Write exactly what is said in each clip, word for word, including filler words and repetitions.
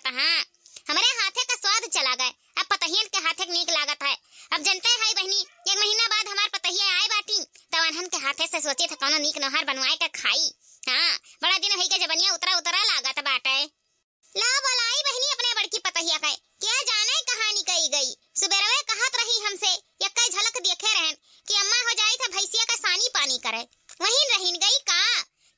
लागत, हाँ। हमरे हाथे का स्वाद चला गए, अब पतहियन के हाथे के नीक लागत है। अब जनते है बहिनी, एक महीना बाद हमार पतहिया आए बाटी, तब अनहन के हाथे से सोचे थे कौनो नीक नोहर बनवाए के खाई। हाँ, बड़ा दिन होई के जबनिया उतरा उतरा लागत बाटे। ला बोलाई बहिनी अपने बड़की पतहिया के, क्या जाने कहाँ निकल गई। सुबेरवे कहत रही हमसे, यक्का झलक देखे रहन कि अम्मा हो जाई था भैंसिया का सानी पानी करे, वहीं रहिन गई का?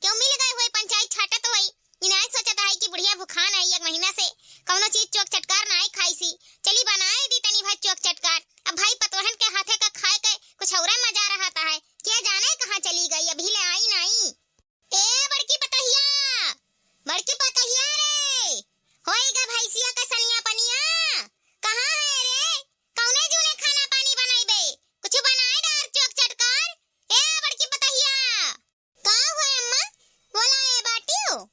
क्यों मिल गए हुए पंचायत छाटत हुई? इनाय सोचत है कि बुढ़िया भुखान है, एक महीना से कौनो चीज चोक चटकार नाई खाई सी। चली बनाए दी तनी भर चोक चटकार। अब भाई पतोहन के हाथे का खाए के कुछ औरे मजा रहता है। क्या जाने कहाँ चली गई, अभी ले आई नाई। ए बड़की पतहिया, बड़की पतहिया रे, होई गा भैंसिया का सनिया पनिया, कहाँ है रे? कौने जूने खाना पानी बनाइबे? कुछ बनाए डार चोक चटकार। ए बड़की पतहिया। का हुआ अम्मा? बोला ए बाटियो।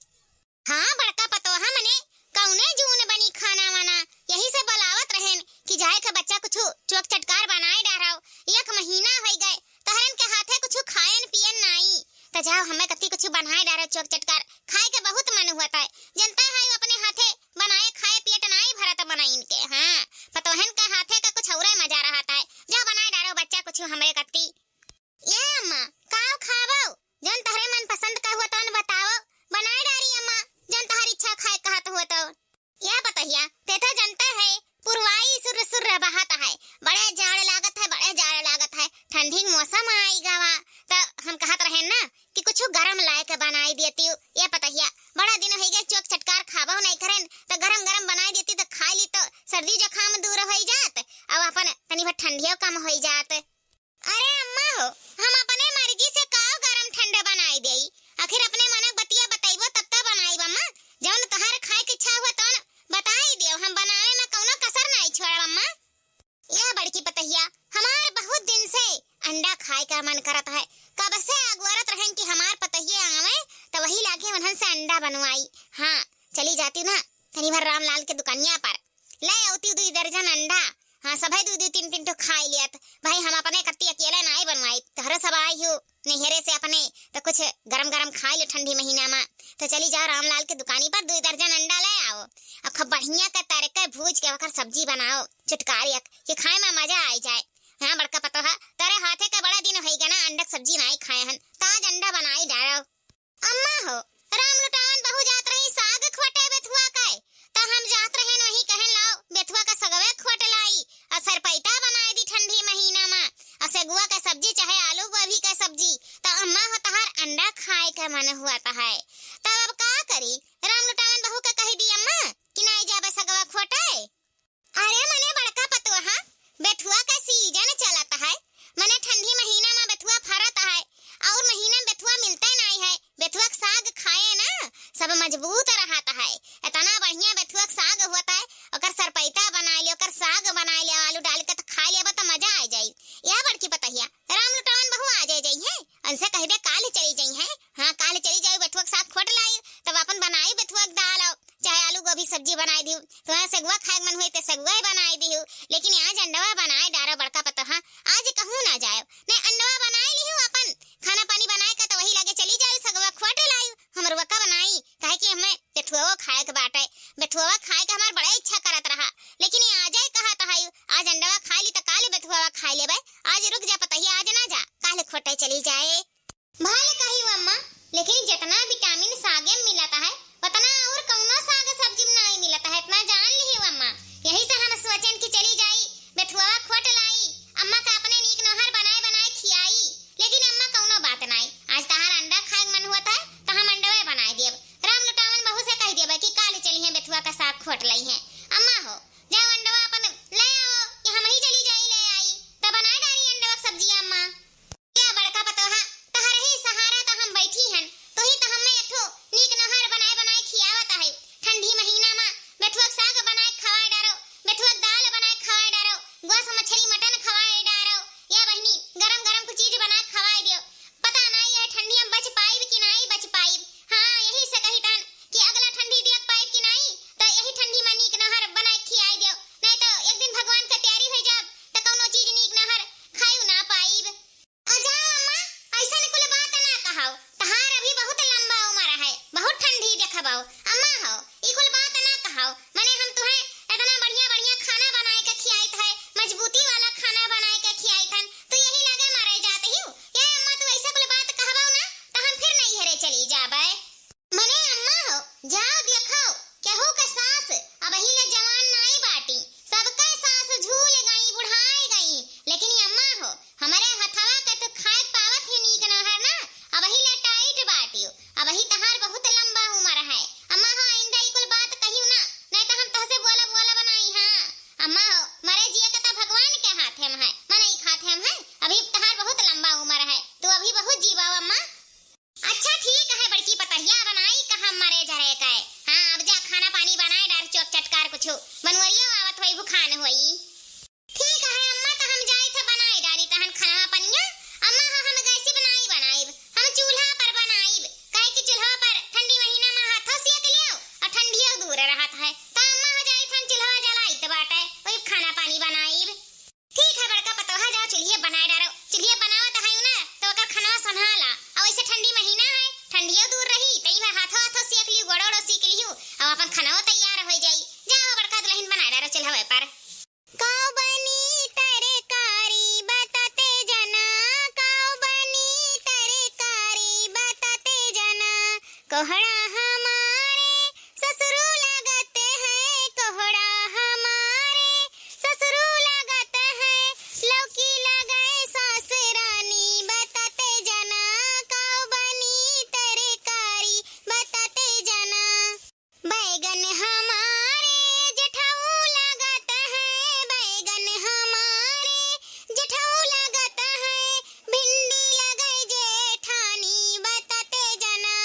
हाँ बड़का पतोहा, मने कौने जून बनी खाना वाना, यही से बोलावत रहेन कि जाए के बच्चा कुछ चोक चटकार बनाए डारव। एक महीना होई गए तहरन के हाथे कुछ खायन पियन नाई, त जाओ हमें कति कुछ बनाए डारव चोक चटकार, खाए के बहुत मन हुआ था। जनता है अपने हाथे बनाए खाए पियट नाई भरत बनाइन के। हाँ, पतोहन के हाथे का कुछ औरे मजा रहता है। जाओ बनाए डारो बच्चा कुछ हमरे कत्ती। ए अम्मा, काव खावो? जौन तहरे मन पसंद का हुआ तौन बताओ, बनाए डारी अम्मा, जौन तहर इच्छा खाए कहत हुआ तौन। ए पतहिया, ते तो जनता है, पुरवाई सुर सुर बहत है, बड़े जाड़ लागत है, बड़े जाड़ लागत है, ठंडी के मौसम आई गवा, त हम कहत रहे ना कि कुछ गरम लाए के बनाई देती। ए पतहिया, बड़ा दिन होई गए चोक चटकार खाबो नहीं करेन, त गरम गरम बनाई देती त खाई ली त सर्दी जुकाम दूर होई जात, अब अपन तनी भर ठंडियो कम होई जात। अरे अम्मा हो, हम अपने मर्जी से काव गरम ठंडा बनाई देई? आखिर अपने मनक बतिया बतइबो तब त बनाइब अम्मा। जौन तोहार खाए के इच्छा हुआ तौन बताई दियो, हम बनावे में कौनो कसर नाई छोड़ब अम्मा। यह बड़की पतहिया, हमार बहुत दिन से अंडा खाए का मन करत है। कब से अगोरत रहन कि हमार पतहिया आवे, त वही लागे उन्हन से अंडा बनवाई। हाँ, चली जाती ना, तनी भर रामलाल के दुकानिया पर ले आवती दुई दर्जन अंडा। हाँ, सभे दुई दुई तीन तीन ठो खाई लियत। भाई, हम अपने कत्ती अकेले नाई बनवाई, तोहरे सब आई हो नैहरे से अपने, त कुछ गरम गरम खाई लो ठंडी महीना मा। त चली जाओ रामलाल के दुकानी पर, दुई दर्जन अंडा ले आओ। अब खूब बढ़िया के तरके भूज के ओकर सब्जी बनाओ, चुटकार एक, कि खाए मा मजा आई जाए। हाँ बड़का पतोहा, तोरे हाथे का बड़ा दिन होई गया ना, अंडा के सब्जी नाई खाए हन, त आज अंडा बनाई डारो। अम्मा हो, राम लुटावन बहू जात रही साग खोटे बेथुआ के, त हम जात रहेन वही कहन लाओ बेथुआ का सगवे खोट लाई, और सरपैता बनाए दी ठंडी महीना मा, और सेगुआ का सब्जी चाहे आलू गोभी का सब्जी, त अम्मा हो तहार अंडा खाए का मन हुआ त है। तब अब का करी, राम लुटावन बहू का कही दी अम्मा कि नाई जाबे सगवा खोटे। अरे मने बड़का पतोहा, बेथुआ का सीजन चलत है, मने ठंडी महीना मा बेथुआ फरत है, और महीना में बेथुआ मिलते नाई है। बेथुआ के साग खाए ना, सब मजबूत रहत है। इतना बढ़िया बेथुआ के साग होत है, ओकर सरपैता बनाए ले, ओकर साग बनाए ले, आलू डाल के त खाए लेबा त मजा आ जाई। या बड़की पतहिया, राम लुटावन बहू आ जाए जाई है, उनसे कह दे काल चली जाई है। हाँ, काल चली जाई, बेथुआ के साग खोट लाई, तब अपन बनाई बेथुआ के दाल, चाहे आलू गोभी सब्जी बनाई दिहु, तोहरा सेगुआ खाए के मन हुए त सेगुआ ही बनाई दिहु, लेकिन आज अंडवा बनाए डारो बड़का पतोहा, आज कहूँ ना जाए, नहीं अंडवा बनाए लिहु, अपन खाना पानी बनाए का त वही लगे चली जाए, सगवा खोट लाई, हमरुआ का बनाई, काहे कि हमें बेथुआ खाए के बाटे, बेथुआ खाए के हमार बड़ा इच्छा करत रहा, लेकिन ये आ जाए कहा त है, आज अंडवा खाए ली त काल बेथुआ खाए लेबे, आज रुक जा पतहिया, आज ना जा, काल खोटे चली जाए। भले कही हो अम्मा, लेकिन जितना विटामिन सागे में मिलता है, उतना और कौनो साग सब्जी में नहीं मिलता है, इतना जान ली हो अम्मा। यही से हम सोचेन कि चली जाई, बेथुआ खोट लाई, अम्मा का अपने नीक नोहर बनाए बनाए खियाई। लेकिन अम्मा कौनो बात नहीं, आज तहार अंडा खाए के मन हुआ था, तो हम अंडवे बनाए दियब। राम लुटावन बहू से कह दियब कि काल चली है बेथुआ का साग खोट लई है। अम्मा हो, जाओ अंडवा अपन ले आओ, कि हम ही चली जाई ले आई, तब बनाए डारी अंडवा के सब्जी अम्मा। या बड़का पतोहा, तहर ही सहारा त हम बैठी हन, तू ही त हमें एक ठो नीक नोहर बनाए बनाए खियावत है। ठंडी महीना मा बेथुआ के साग बनाए खवाए डारो, बेथुआ के दाल बनाए खवाए डारो, गोस मछली मटन खवाए डारो। या बहिनी, गरम गरम कुछ चीज बनाए खवाए दियो। पता नहीं यह ठंडी हम बच पाइब कि नहीं बच पाइब। हाँ, यही से कही तन कि अगला ठंडी देख पाइब कि नहीं, त यही ठंडी मा नीक नोहर बनाए खिया बनवरिया आवत होई, भुखान होई। ठीक है अम्मा, त हम जाई थे बनाई डारी तहन खाना पनिया। अम्मा हो हम गैसी बनाई बनाइब, हम चूल्हा पर बनाइब, काहे कि चूल्हा पर ठंडी महीना में हाथों सेक लियो और ठंडियो दूर रहत है। त अम्मा हो जाई थे हम चूल्हा जलाई त बाटे, वही खाना पानी बनाइब। ठीक है बड़का पतोहा, जाओ चूल्हिया बनाए डारो। चूल्हिया बनावत है ना, तो ओकर खाना संभाला। और वैसे ठंडी महीना है, ठंडियो दूर रही, त ई हाथों हाथों सेक लियो, गोड़ो ओड़ो सेक लियो, और अपन खाना तैयार हो जाई। जाओ बड़का दुल्हन बनाए डारो चूल्हा पर। काव बनी तरकारी बताते जना, काव बनी तरकारी बताते जना, कोहड़ा हमारे ससुरू लगते हैं, कोहड़ा हमारे ससुरू लगते हैं, लौकी लगे सास रानी बताते जना, काव बनी तरकारी बताते जना। बैगन हमारे जेठाऊ लागत है, बैगन हमारे जेठाऊ लागत है, भिंडी लगे जेठानी बताते जना,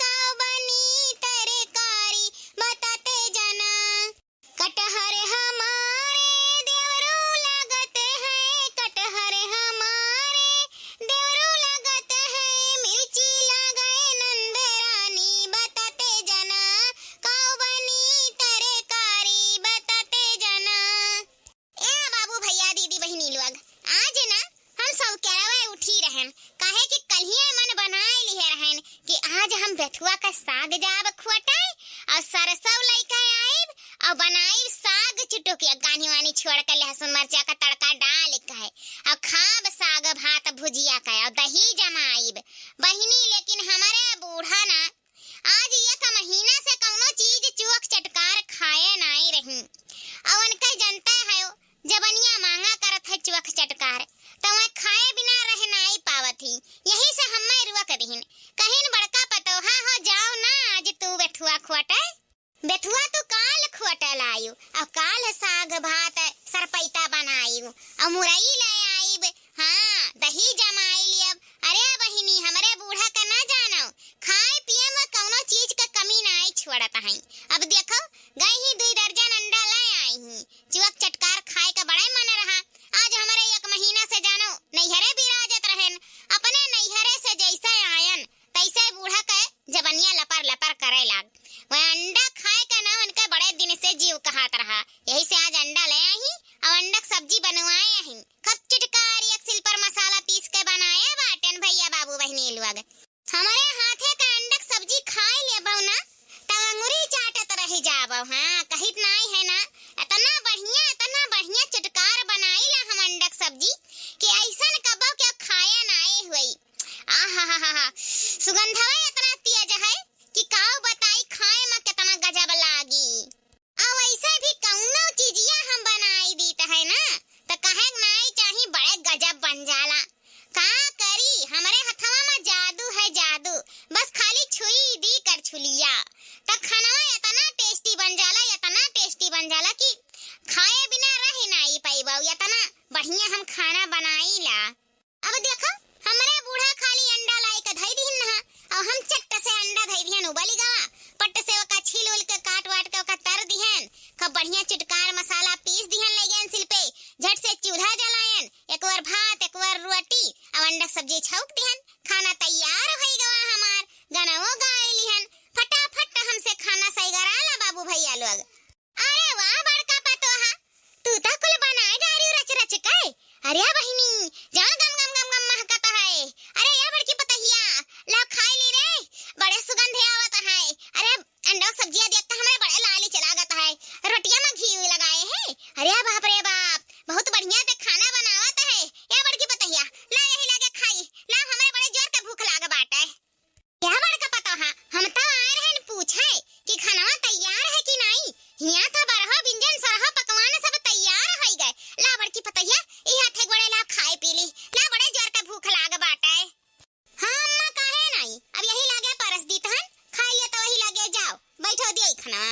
काव बनी तरकारी बताते जना। कटहर हमारे देवरू लागत है, कटहर हमारे देवरू लागत है, मिर्ची लगे नंदरानी बताते जना, काव बनी तरकारी बताते जना। ए बाबू भैया दीदी बहिनी लोग, आज ना हम सब केरवे उठी रहन, काहे कि कल्हिए मन बनाए लिहे रहन कि आज हम बेथुआ का साग जाब खोटे और सरसों लइके आइब और बनाइब साग चुटुकिया, गानी वानी छोड़ के लहसुन मरचा का तड़का डाल के और खाब साग भात भुजिया का और दही जमाइब। बहिनी, लेकिन हमरे बूढ़ा ना आज एक महीना से कौनो चीज चुअक चटकार खाए नाई रही। और उनके जनते है जबनिया मांगा करत है चुअक चटकार, तो वह खाए बिना रह नाई पावत ही। यही से हम्मे रुअक दिहिन। कहिन बड़का पतोहा हो जाओ ना आज तू बेथुआ खोटे। बेथुआ तू काल खोटे लायु, और काल साग भात सरपैता बनायु, और मुरई ले आइब, हाँ, दही जमाई लियब। अरे बहिनी, हमरे बूढ़ा का ना जानो, खाए पिए में कौनो चीज का कमी नाई छोड़त हई। अब देखो, गई ही दुई दर्जन अंडा ले आई ही, चुअक चटकार खाए का बड़ा मन रहा। आज हमरे एक महीना से जानो नैहरे बिराजत रहन, अपने नैहरे से जैसे आयन तैसे बूढ़ा के जबनिया लपर लपर करे लाग। वह अंडा खाए का ना उनके बड़े दिन से जीव कहत रहा, यही से आज अंडा ले आई और अंडा के सब्जी बनवाए आई। खूब चटकार एक सिल पर मसाला पीस के बनाए बाटेन भैया बाबू बहिनी लोग। हमरे हाथे का अंडा के सब्जी खाए लेबो ना, तब अंगुरी चाटत रह जाबो। हाँ, कहित नाई है ना, इतना बढ़िया, इतना बढ़िया चटकार बनाई ला हम अंडा के सब्जी कि ऐसन कबो के खाया नाई हुई। आहा हा हा हा, सुगंधवा इतना तेज है कि काऊ बताई खाए में कितना गजब लागी। आ वैसे भी कौनो चीजिया हम बनाई दीत है ना, त कहे के नाई चाही बड़े गजब बन जाला। का करी, हमरे हथवा में जादू है जादू, बस खाली छुई दी करछुलिया, त खानवा इतना tasty बन जाला, इतना tasty बन जाला कि खाए बिना रह नाई पाइबा, इतना बढ़िया हम खाना बनाई ला। अब देखो, हमरे बूढ़ा खाली अंडा लाई के धई दिहन नहा, और हम चट्ट से अंडा धई दिहन उबली गवा, पट्ट से ओका छील उल के काट वाट के ओका तर दिहन, खूब बढ़िया चुटकार मसाला पीस दिहन, ले गयन सिल पे, झट से चूल्हा जलायन, एक बार भात, एक बार रोटी, और अंडा सब्जी छौंक दिहन, खाना तैयार होई गवा हमार, गनवो गाय लिहन, फटाफट हमसे खाना सैगरा ला बाबू भैया लोग। अरे वाह बड़का पतोहा, तू तो कुल बनाए डारियो रच रच के। अरे बहिनी, जा गम गम गम गम महकत है। अरे या बड़की पतहिया, ला खाई ली रे, बड़े सुगंध आवत है। अरे अंडा के सब्जिया देख के हमरे बड़े लाली चलागत है, रोटिया में घी लगाए है। अरे बाप रे बाप, बहुत बढ़िया ते खाना बनावत है। या बड़की पतहिया, ला यही लगे खाई, ला हमरे बड़े जोर के भूख लाग बाटे। क्या बड़का पतोहा, हम तो आए रहन पूछे कि खानवा तैयार है कि नाई। हियां तो बरहो बिंजन सरहो पकवान सब तैयार होई गए। ला बड़की पतोहिया, ई हाथे गोड़े ला खाए पी ली। ला बड़े जोर के भूख लाग बाटे। हाँ अम्मा, काहे नाई? अब यही लागे परस दीत हन, खाई लिया तो वही लागे जाओ। बैठो दिए खानवा।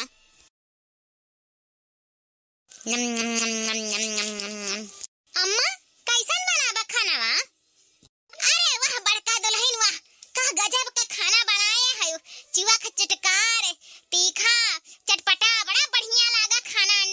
नम, नम, नम। अम्मा, कैसन बनाबा खानवा? अरे वाह बड़का दुल्हन वाह, का गजब का खाना बनाए है। चुआ का चटकार, तीखा, चटपटा, बड़ा बढ़िया लागा खाना।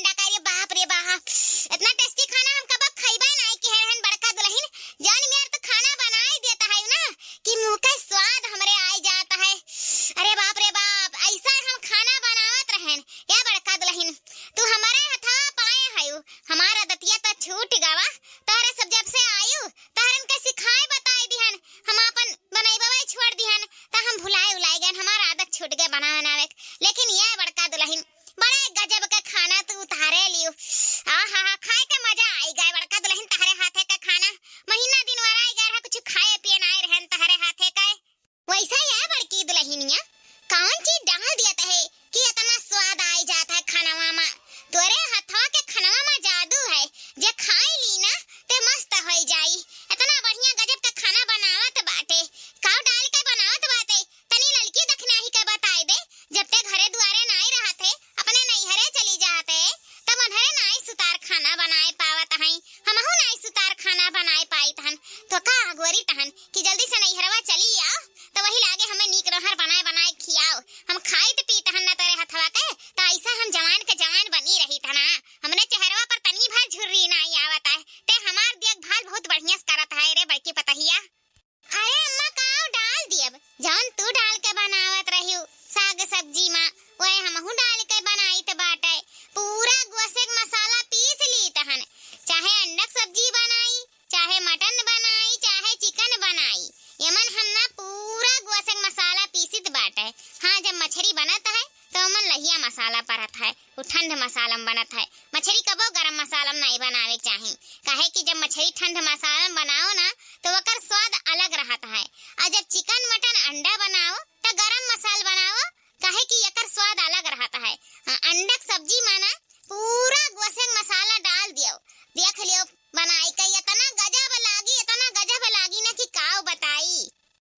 मसाला में बनत है। मछरी कबो गरम मसाला में नाहीं बनावे के चाही, काहे कि जब मछरी ठंड मसाला में बनाओ ना, तो ओकर स्वाद अलग रहत है। और जब चिकन, मटन, अंडा बनाओ, तो गरम मसाला बनाओ, काहे कि एकर स्वाद अलग रहत है। हाँ, अंडा के सब्जी में ना पूरा गोसे के मसाला डाल दियो, देख लियो बनाई के, इतना गजब लागी, इतना गजब लागी ना कि काव बताई।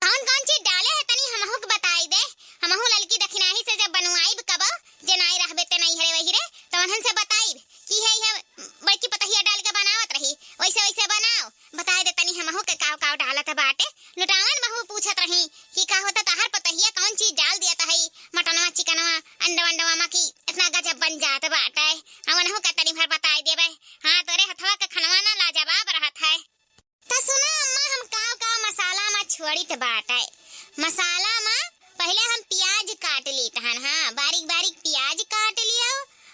कौन कौन चीज डाले है तनी हमहू के बताई दे, हमहू ललकी दखिनाही से जब बनवाइब कबो, जे नाई रहबे ते नैहरे वही रे, तो उन्हन से बताइब कि है यह बड़की पतहिया डाल के बनावत रही, वैसे वैसे बनाओ, बताई दे तनी हमहू के काव काव डालत बाटे। लुटावन बहू पूछत रही कि का होता तहार पतहिया कौन चीज डाल दिया है मटनवा, चिकनवा, अंडवा, अंडवा मा की इतना गजब बन जात बाटे, हम उन्हू के तनी भर बताई देबे। हाँ, तोरे हथवा के खनवा ना लाजवाब रहत है। त सुना अम्मा, हम काव काव मसाला मा छोड़ित बाटे। मसाला मा पहिले हम पियाज काट लीत हन। हाँ, बारीक बारीक पियाज काट लियो,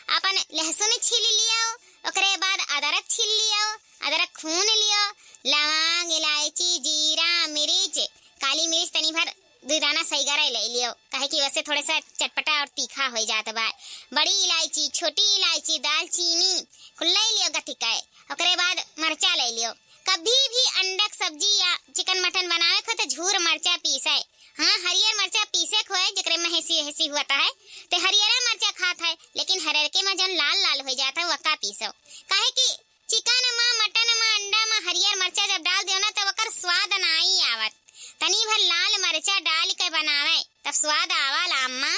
अपन लहसुन छील लियो, ओकरे बाद अदरक छील लियो, अदरक खून लियो, लवांग, इलायची, जीरा, मिर्च, काली मिर्च तनी भर दुइ दाना सही गरई ले लियो, काहे कि वैसे थोड़े सा चटपटा और तीखा होइ जात बा। बड़ी इलायची, छोटी इलायची, दालचीनी, कुल ले लियो गथी के। ओकरे बाद मरचा ले लियो। कभी भी अंडा के सब्जी या चिकन मटन बनावे को तो झूर मरचा पीसे। हाँ, हरियर मरचा पीसे को है, जेकरे में हेसी हेसी हुआ है, ते हरियर मरचा खात है, लेकिन हरियर के में जौन लाल लाल हो जात है, वका पीसो। काहे कि चिकन मा, मटन मा, अंडा मा हरियर मरचा जब डाल दियो ना, तब ओकर स्वाद नाई आवत। तनी भर लाल मरचा डाल के बनावे, तब स्वाद आवाला अम्मा।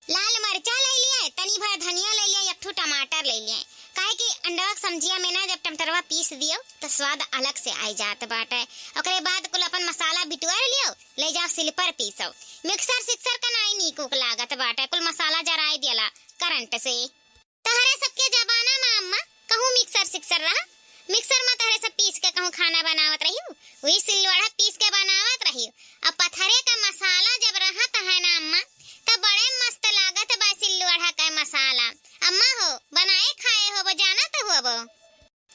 लाल मरचा ले लिए, तनी भर धनिया ले लिए, एक ठो टमाटर ले लिए, काहे कि अंडवा के सब्जिया में ना जब टमाटरवा पीस दियो, तो स्वाद अलग से आई जात बाटे। ओकरे बाद कुल अपन मसाला बिटुआर लियो, ले जाओ सिल पर पीसो। मिक्सर सिक्सर का नाई नीक उक लागत बाटे, कुल मसाला जराई दियला करंट से। तहरे सबके जमाना मा अम्मा कहूँ मिक्सर सिक्सर रहा, मिक्सर मा तहरे सब पीस के कहूँ खाना बनावत रहियो, वही सिलवढ़ा पीस के बनावत रहियो। अब पथरे का मसाला जब रहत है ना अम्मा, तब बड़े मस्त लागत बा सिलवढ़ा का मसाला। अम्मा हो, बनाए खाए होबो, जानत होबो।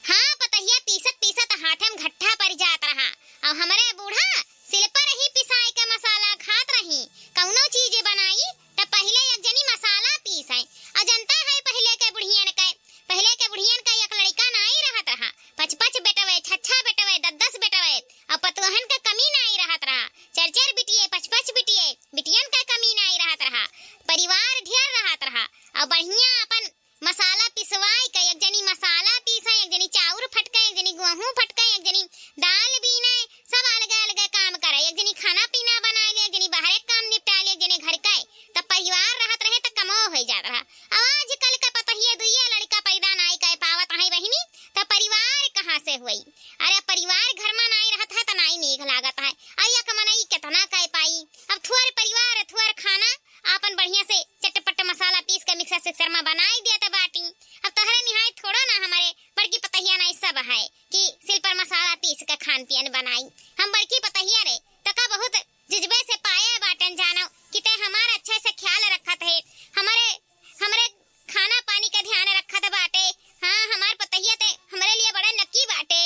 हाँ, पतहिया पीसत पीसत हाथे में घट्ठा पड़ जात रहा, और हमरे बूढ़ा सिल पर ही पिसाई के मसाला खात रही। कौनो चीज बनाई त पहिले एक जनी मसाला पीसे। और जनता है पहिले के बुढ़ियन के, पहिले के बुढ़ियन का एक लड़का नाई रहत रहा, पच पच बेटवे, छच्छा बेटवे, दस दस बेटवे, और पतोहन के कमी नाई रहत रहा। चार चार बिटिये, पच पच बिटिये, बिटियन के कमी नाई रहत रहा। परिवार ढेर रहत रहा, और बढ़िया अपन मसाला पिसवाई के, एक जनी मसाला पीसे, एक जनी चाउर फटके, एक जनी गेहूं फटके, एक जनी दाल बीने, सब अलगे अलगे काम करे। एक जनी खाना पीना बनाए ले, एक जनी बाहरे काम निपटा ले, एक जनी घर के। तब परिवार रहत रहे त कमो होइ जात रहा। अब आजकल के पतहिए दुइये लड़का पैदा नाई कर पावत है बहिनी, तब परिवार कहाँ से हुई? अरे परिवार घर में नाई रहत है त नाई नीक लागत है। अरे एक मनई कितना कर पाई? अब थुअर परिवार, थुअर खाना, आपन बढ़िया से चटपट मसाला पीस के मिक्सर सिक्सर में बनाई देत बाटी। अब तहरे निहाय थोड़ो ना हमरे बड़की पतहिया नाई सब है कि सिल पर मसाला पीस के खान पियन बनाई। हम बड़की पतहिया रे, तका बहुत जुजबे से पाए बाटन जानो कि ते हमार अच्छे से ख्याल रखत है, हमरे, हमरे खाना पानी के ध्यान रखत बाटे। हाँ, हमार पतहिया ते हमरे लिए बड़ा लकी बाटे।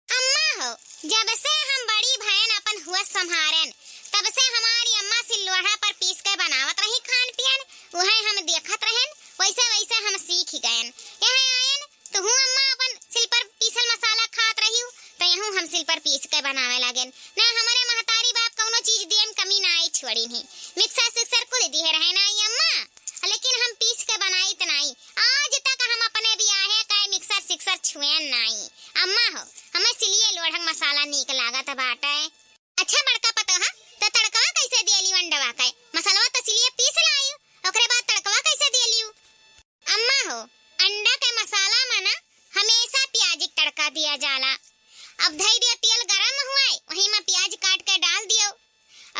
अम्मा हो, जब से हम बड़ी भयन अपन हुआ संभारन, तब से हमारी अम्मा सिल्लोढ़ा पर पीस के बनावत रही खान पियन, उहे हम देखत रहन, वैसे वैसे हम सीख गयन। यहाँ आयन, तुहू अम्मा अपन सिल पर पीसल मसाला खात रही हो, तो यहू हम सिल पर पीस के बनावे लागेन। ना हमारे महतारी बाप कौनो चीज दिए में कमी ना आई छोड़ी नहीं, मिक्सर सिक्सर कुल दिए रहे ना आई अम्मा, लेकिन हम पीस के बनाइत नाई। आज तक हम अपने बियाहे का मिक्सर सिक्सर छुएन नाई। अम्मा हो, हमें सिलिए लोढ़क मसाला नीक लागत बाटे। अच्छा बड़का पतोहा, तो तड़कवा कैसे दियली अंडवा के? मसलवा तो सिलिए पीस लायू, ओकरे बाद तड़कवा कैसे दियली? अम्मा हो, अंडा के मसाला में ना हमेशा प्याज के तड़का दिया जाला। अब धई दियो तेल गरम हुए, वही में प्याज काट के डाल दियो।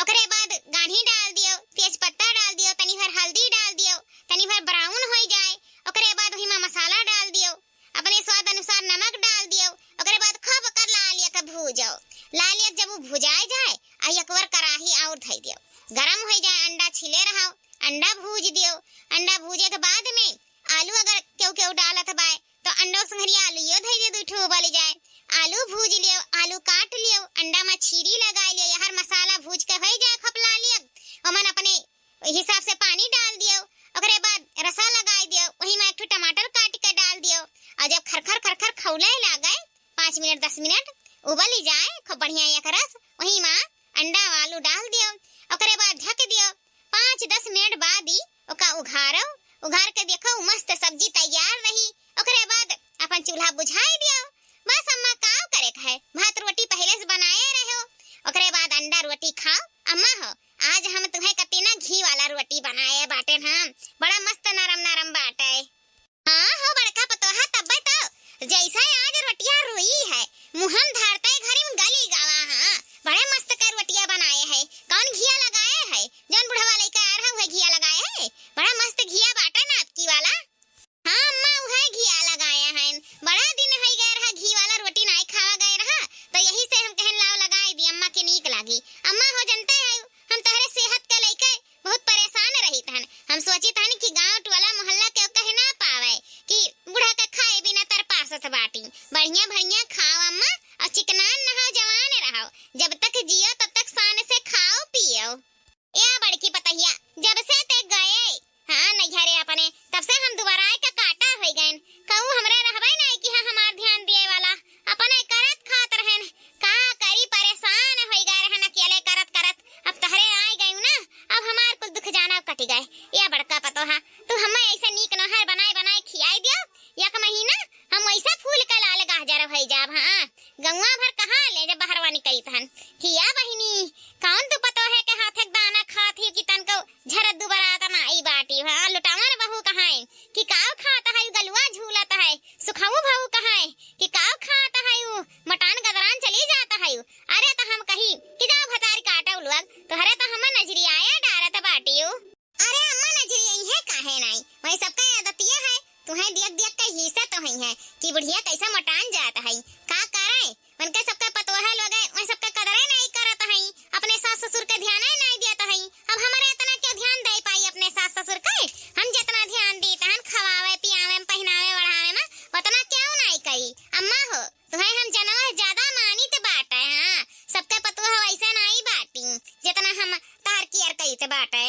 ओकरे बाद गाढ़ी डाल दियो, तेज पत्ता डाल दियो, तनी भर हल्दी डाल दियो, तनी भर brown होई जाए। ओकरे बाद वही में मसाला डाल दियो, अपने स्वाद अनुसार नमक डाल दियो। ओकरे बाद खूब ओकर लाल एक भूजो। लाल एक जब उ भुजाए जाए, आ एक बार कढ़ाई और धई दियो, गरम होई जाए, अंडा छिले रहो, अंडा भूज दियो। अंडा भूजे के बाद में आलू अगर केहू केहू डालत बाय, तो अंडो संघरिया आलूयो धई दे, दुई ठो उबल जाए। आलू भूज लियो, आलू काट लियो, अंडा में छीरी लगाई लियो, यहर मसाला भूज के होई जाए खपला लियो, ओमन अपने हिसाब से पानी डाल दियो। ओकरे बाद रसा लगाई दियो, वही में एक ठो टमाटर काट के डाल दियो, और जब खरखर खरखर खौले लागे, पाँच मिनट, दस मिनट उबल ही जाए, खूब बढ़िया एक रस, वही मा अंडा आलू डाल दियो। ओकरे बाद ढक दियो। पाँच दस मिनट बाद ही ओका उघारो, उघार के देखो, उ मस्त सब्जी तैयार रही। ओकरे बाद अपन चूल्हा बुझाई दियो। बस अम्मा, काव करे के है, भात रोटी पहले से बनाए रहो, ओकरे बाद अंडा रोटी खाओ। अम्मा हो, आज हम तुहे कती ना घी वाला रोटी बनाए बाटे हम, बड़ा मस्त नरम नरम बाटे। हाँ हो बड़का पतोहा, तब्बे तो जैसे आज रोटिया रुई है, मुँह में धरते घरी में गली गवा। हाँ, बड़े मस्त के रोटिया बनाए है। कौन घिया लगाए है? जौन बुढ़वा लइका आ रहा, उहे घिया लगाए है। बड़ा मस्त घिया बाटे ना आपकी वाला। हाँ अम्मा, उहे घिया लगाए हैं। बड़ा दिन है गए रहा, घी वाला रोटी नाई खावा गए रहा, तो यही से हम कहन लाओ लगाए दी, अम्मा के नीक लागी। अम्मा हो, जनते है, हम तहरे सेहत के लइके बहुत परेशान रहित हन। हम सोचित हन कि गाँव टोला मोहल्ला के कहे ना पावे कि बूढ़ा के खाए बिना तरपासत बाटी। बढ़िया बढ़िया खाओ अम्मा, और चिकनान नहाओ, जवान रहो। जब तक जियो तब तक शान से खाओ पियो। ए बड़की पतहिया, जब से ते गए, हाँ, नैहरे अपने, तब से हम दुबराए के काटा होइ गएन। कहू हमरे रहबे नहीं कि हाँ हमार ध्यान दिए वाला। अपने करत खात रहेन, का करी, परेशान होइ गए रहेन अकेले करत करत। अब तहरे आइ गयू ना, अब हमार कुल दुख जाना कटि गए। ए बड़का पतोहा, तू हमें ऐसे नीक नोहर बनाए बनाए खियाई दियो, एक महीना हम वैसे फूल के लाल गाजर होइ जाब। हाँ, गौवा भर कहाँ ले जब बहरवा निकलत हन। किया बहिनी, कौन तू पतोहे के हाथे के दाना खात ही कि तनको झरत दुबरात नाई बाटी? हाँ, लुटावन बहू कहाँ है कि काव खात है, गलुआ झूलत है, सुखऊ बहू कहाँ है कि काव खात है, उ मटान गदरान चली जात है। अरे त हम कही कि जाओ भतारी काटो लोग, तोहरे त हम नजरियाए डारत बाटी। अरे अम्मा, नजरिया इहे काहे नाई? वही सबका आदतिया है, तुहे दियक दियक के हिस्सा तो हई है कि बुढ़िया कैसा मोटान जात है। का करे, उनके सबके पतोहे लोग है, वही सबके कदरे नाई करत है, अपने सास ससुर के ध्यान नाई देत है। अब हमारे इतना क्यों ध्यान दे पाई अपने सास ससुर के? हम जितना ध्यान दीत हन, खवावे, पियावे, पहनावे, ओढ़ावे में, उतना क्यों नाई करी? अम्मा हो, तुहे हम जनवा ज्यादा मानित बाटे, हाँ, सबके पतोह वैसे नाई बाटी, जितना हम तार केयर करीत बाटे।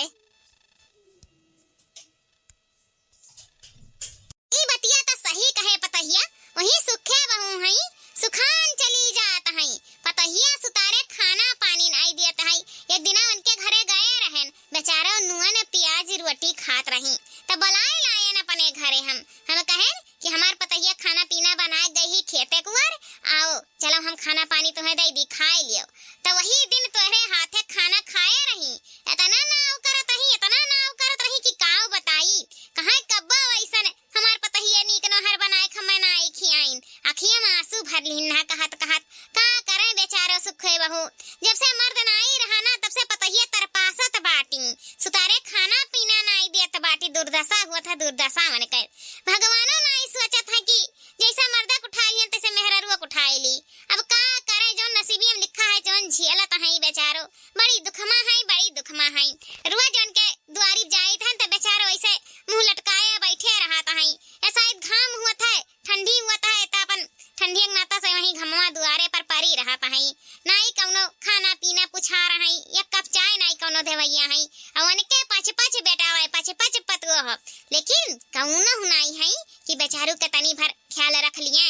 ई बतिया त सही कहे पतहिया, वही सुखे बहू हई, सुखान चली जात हई। पतहिया सुतारे खाना पानी नाई दियत हई। एक दिना उनके घरे गए रहेन, बेचारो नुअन प्याज रोटी खात रही, त बोलाए लायन अपने घरे हम। हम कहेन कि हमार पतहिया खाना पीना बनाए गई ही खेते कुआर, आओ चलो हम खाना पानी तुम्हें दे दी, खाए लियो। त वही दिन तोहरे हाथे खाना खाए रही। इतना नाव करत रही, इतना नाव करत रही कि काव बताई। कहाँ कब्बो वैसन हमार पतहिया नीक नोहर बनाए खम्मे नाई खियाइन। अखिया में आंसू भर लिहिन ना कहत कहत। का करें बेचारो सुखे बहू, जब से मर्द नाई रहा ना, तब से पतहिया तरपासत बाटी। सुतारे खाना पीना नाई देत बाटी, दुर्दशा हुआ था, दुर्दशा मन के। भगवानो नाई सोचत है कि जैसे मर्दा के उठा लिहन, तैसे मेहरारुआ के उठाए ली। अब का करे, जौन नसीबी में लिखा है, जौन झेलत है बेचारो। बड़ी दुखमा है, बड़ी दुखमा है। रोज उनके दुआरी जाइत हन, त बेचारो ऐसे मुंह लटकाए बैठे रहत है। ऐसा इत घाम हुआ था, ठंडी हुआ था, त अपन ठंडी के नाता से वहीं घमवा दुआरे पर परी रहत है। नाई कौनो खाना पीना पुछा रहा है, एक कप चाय नाई कौनो देवैया है। और उनके पाँच पाँच बेटा है, पाँच पाँच पतुआ हो, लेकिन कौनो नाई है कि बेचारू के तनी भर ख्याल रख लिए।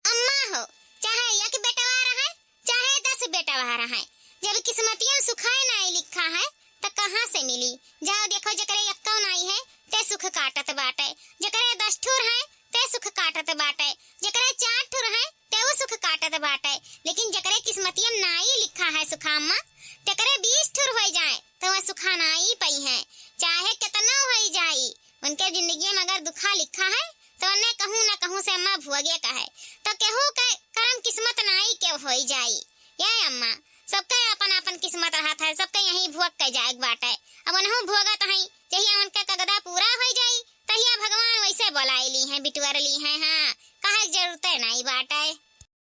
अम्मा हो, चाहे एक बेटवा रहे, चाहे दस बेटवा रहे, जब किस्मतिया में सुखाए नाई लिखा है, त कहाँ से मिली? जाओ देखो, जकरे एक्को नाई है, ते सुख काटत बाटे, जकरे दस ठुर है, ते सुख काटत बाटे, जकरे चार ठुर है, ते वो सुख काटत बाटे, लेकिन जकरे किस्मतिया में नाई लिखा है सुखामा, तेकरे बीस ठुर होई जाए, त वह सुखा नाई पई है, चाहे केतना होई जाई। उनके जिंदगी में अगर दुखा लिखा है, तो उन्हें कहूँ न कहूँ से अम्मा भुअगे का है। तो केहू के करम किस्मत नाई के होई जाई। ये अम्मा, सबके अपन अपन किस्मत रहत है, सबके यही भुअग के जाए के बाटे। अब उनहु भुअगत हई, जहिया उनके कगदा पूरा होई जाई, तहिया भगवान वैसे बोलाई ली हैं, बिटुअर ली हैं। हाँ, कहे के जरूरते नाई बाटे।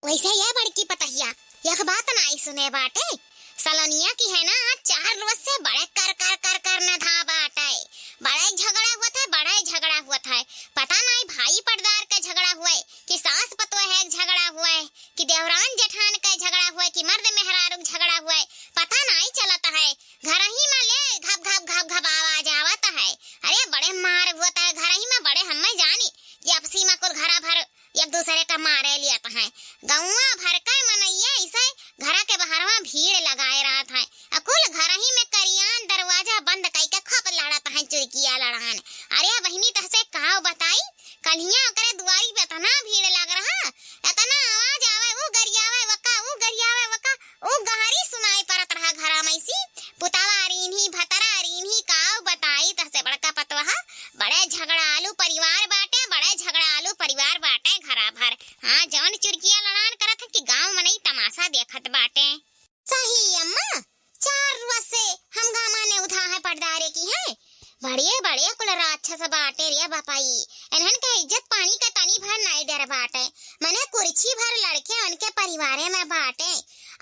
वैसे ये बड़की पतहिया, यह बात नाई सुने बाटे। सलोनिया की है ना, चार रोज से बड़े कर कर कर कर न धा बाटे। बड़े झगड़ा हुआ था, बड़े झगड़ा हुआ था। पता नाई भाई पटदार का झगड़ा हुआ है कि सास पतोह है झगड़ा हुआ है कि देवरान जेठान का झगड़ा हुआ है कि मर्द मेहरारू का झगड़ा हुआ है, पता नाई चलता है। घर ही में ले घप घप घप घप आवाज आवत है। अरे बड़े मार हुआ था घर ही में, बड़े हमें जानी मारे लियत हैं। गौवा भर के मनइया ऐसे घरा के बहरवा भीड़ लगाए रहत हैं। अकुल घरही में करियान दरवाजा बंद कइके खूब लड़त हैं चुरकिया लड़ान। अरे बहिनी, तहसे काव बताई, कल्हिया ओकरे दुआरी पे एतना भीड़ लग रहा, एतना आवाज आवे, ऊ गरियावे वका, ऊ गरियावे वका, ऊ गहरी सुनाई परत रहा घरा में से। पुतवा रीन्ही, भतरा रीन्ही, काव बताई तहसे बड़का पतवा, बड़े झगड़ालू परिवार बाटे, बड़े झगड़ालू परिवार बाटे घरा भर। हाँ, जौन चुरकिया लड़ान करत है कि गाँव मनई तमाशा देखत बाटे। सही अम्मा, चार रुआ से हम गामा ने उधा है पटदारे की है। बड़े बड़े कुल राक्षस बाटे रे बापाई, इन्हन के इज्जत पानी का तनी भर नाई डर बाटे। मने कुर्सी भर लड़के उनके परिवारे में बाटे।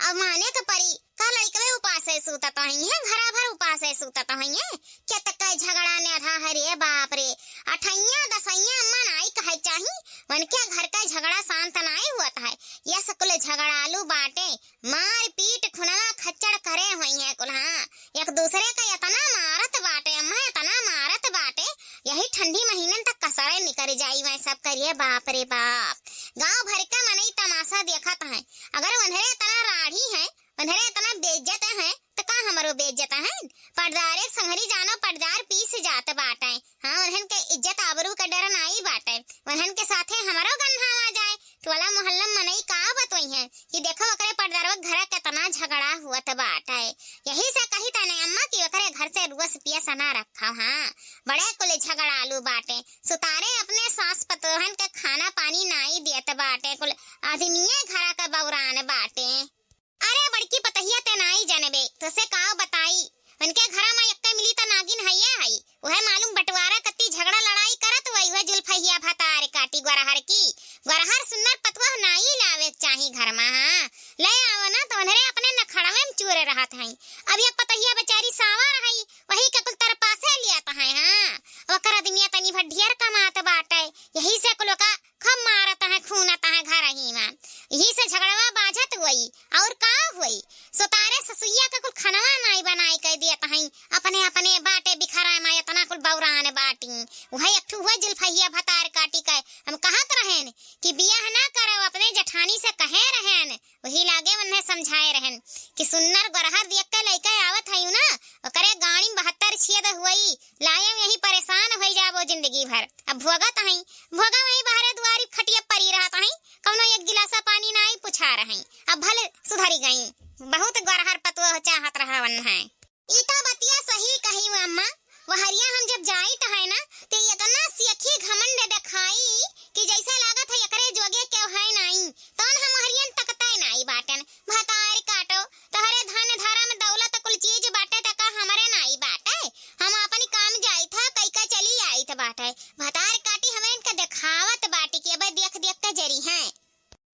अब माने के परी, का लड़कवे उपासे सूतत हइये, घरा भर उपासे सूतत हइये। केतक झगड़ा नेधा है रे बाप रे। अठइया दसइया अम्मा नाई कहे चाही, उनके घर का झगड़ा शांत नाई हुअत है। यस कुल झगड़ालू बाटे, मार पीट खुनवा खच्चड़ करे होइहें कुल। हाँ, एक दूसरे का एतना मारत बाटे अम्मा, एतना मारत बाटे, यही ठंडी महीनन तक कसरे निकरि जाई वै सब करिए। बाप रे बाप, गाँव भर का मनई तमाशा देखत हैं। अगर उन्हरे एतना राढ़ी हैं, उन्हरे एतना बेइज्जत हैं, त का हमरो बेइज्जत हैं? पटदारे संहरी जानो, पटदार पीस जात बाटे। हाँ, उन्हन के इज्जत आबरू का डर नाई बाटे। उन्हन के साथे हमरो गन्हा आ जाए, टोला मोहल्ला मनई का बतोइहें कि देखो ओकरे पटदारवा के घरा केतना झगड़ा हुअत बाटे। यही से कही तने अम्मा कि ओकरे घर से रुअस पियस ना रखो। हाँ, बड़े कुल झगड़ालू बाटे। सुतारे अपने सास पतोहन के खाना पानी नाई देत बाटे, कुल आदमिये घरा का बौरान बाटे। अरे बड़की पतहिया, ते नाई जनबे, तोसे काव बताई। उनके घरा मा एक्के मिली त नागिन हइये हई। उहे मालूम बंटवारा कत्ती झगड़ा लड़ाई करत हुई, उहे जुल्फहिया भतार काटी गोरहर की। गोरहर सुन्नर पतुआ नाई लावे के चाही घर मा, हाँ। ले आवा ना त उन्हरे अपने नखड़वे में चूरे रहत हई। अब ये पतहिया बेचारी सावर हई, वही के कुल तरपासे लियत हैं, हाँ। ओकर आदमिया तनी भर ढेर कमात बाटे, यही से कुल ओका खूब मारत हैं, खूनत हैं घरही मा। यही से झगड़वा बाझत हुई, और का हुई? सुतारे ससुइया के कुल खनवा नाई बनाई के दियत हैं, अपने अपने बाटे बिखरा मा एतना कुल बौरान बाटी। उहे एक ठू हुए जुल्फहिया भतार काटी के हम कहत रहेन कि बियाह ना करो, अपने जेठानी से कहे रहेन, वही लागे उन्हें समझाए रहेन कि सुन्नर गोरहर देख के लइके आवत हई ना, ओकरे गाड़ी में बहत्तर छेद हुई, लाए में यही परेशान होई जाबो जिंदगी भर। अब भोगत हई, भोगा वही बहरे दुआरी खटिया परी रहत हई, कौनो एक गिलासा पानी नाई पुछा रही। अब भले सुधरी गई, बहुत गोरहर पतुआ चाहत रहा उन्हें। ई तो बतिया सही कही अम्मा, वहरिया हम जब जाइत है ना, ते एतना सेखी घमंड देखाई कि जैसे लागत है एकरे जोगे केहू है नाई। तौन हम वहरियन तकते नाई बाटन। भतार काटो, तोहरे धन धरम दौलत कुल चीज बाटे त का हमरे नाई बाटे? हम अपनी काम जाइत है, कई का चली आइत बाटे। भतार काटी हमरे इनके देखावत बाटी कि अबे देख देख के जरी हैं।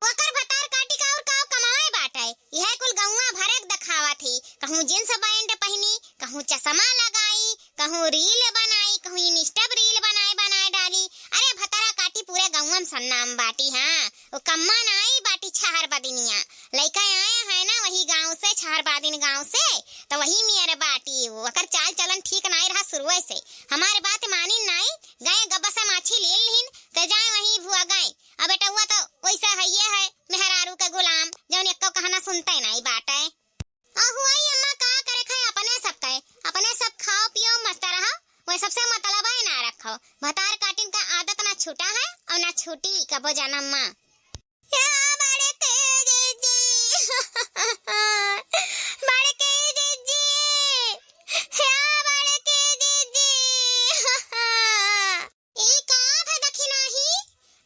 ओकर भतार काटी का और का कमाए बाटे? यह कुल गौवा भरे के देखावत ही। कहूँ जींस पैंट पहिनी, कहूँ चश्मा लगाई, कहूँ रील बनाई, कहूँ Insta पे रील बनाए बनाए डाली। अरे भतारा काटी पूरे गौवा में सन्नाम बाटी, हाँ। वो कम्मा नाई बाटी छहर बदिनिया। लइका आए हैं ना वही गाँव से, छहर बादिन गाँव से, तो वही मेरे बाटी। वो ओकर चाल चलन ठीक नाई रहा शुरुए से। हमारे बात मानिन नाई, गए गब्बा से माछी ले लिहिन, ते जाए वही भुआ गए। अब बेटउआ तो वैसे हइये है, मेहरारू के गुलाम, जौन एक्को कहना सुनते नाई बाटे। अहुआई अम्मा का करे खाए अपने सब के, अपने सब खाओ पियो मस्त रहो, वह सबसे मतलब है ना रखो। भतार काटिन का आदत ना छूटा है और ना छूटी कबो जनम मा। या बड़के जीजी, बड़के जीजी, या बड़के जीजी। ई का भा दखिनाही?